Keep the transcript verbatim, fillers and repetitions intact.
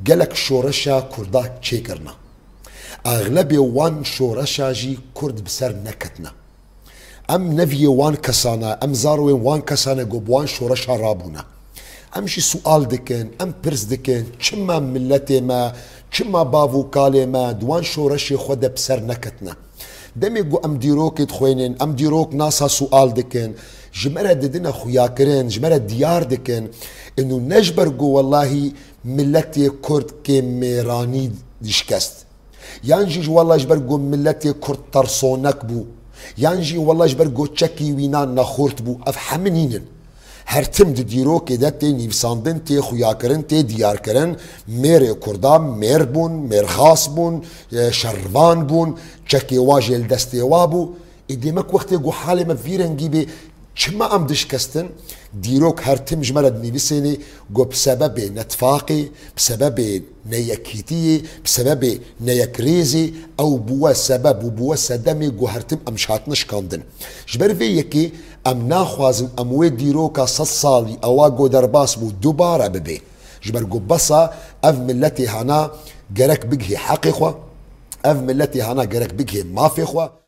Gelek şoreşa Kurda çêkirine. Exlebê wan şoreşa jî Kurd bi ser neketine. Em neviyê wan kesana, em zarowên wan kesane ku bi wan şoreşa rabûne. Em jî sual dikin, em pirs dikin, çima miletê me, çima bav û kalê me di wan şoreşê xwe de bi ser neketine? Demê ku em dîrokê dixwênin, em dîrok nasa sual dikin, ji me re didine xuyakirin, ji me re diyar dikin. Ino ne ji ber ku wellahî miletê Kurd kêm mêranî dişkest. Yan jî ji wellahî ji ber ku miletê Kurd tersonek bû. Yan jî wellahî ji ber ku çekî wîna nexurt bû. Ev hemî nînin. Her tim di dîrokê de tê nivîsandin, tê xuyakirin, tê diyarkirin. Mêrê Kurda mêr bûn, mêrxas bûn, e, şervan bûn, çekê wa jê li destê wa bû. Ê demek wextê ku halê me vî rengî bê, çima em dişkestin? Dîrok her tim ji me re dinivîsênê ku bi sebebê netfaqê, bi sebebê neyekîtiyê, bi sebebê neyekrêzê, ew bûwe sebeb û bûwe sedemê ku her tim em ji hatine şikandin. Ji ber vê yekê em naxwazin em wê dîroka sed salî ewa ku derbas bû dubare bibe. Ji ber ku besa ev miletê hana gerek bigihê heqê xwe, ev miletê hana gerek bigihê mafê xwe.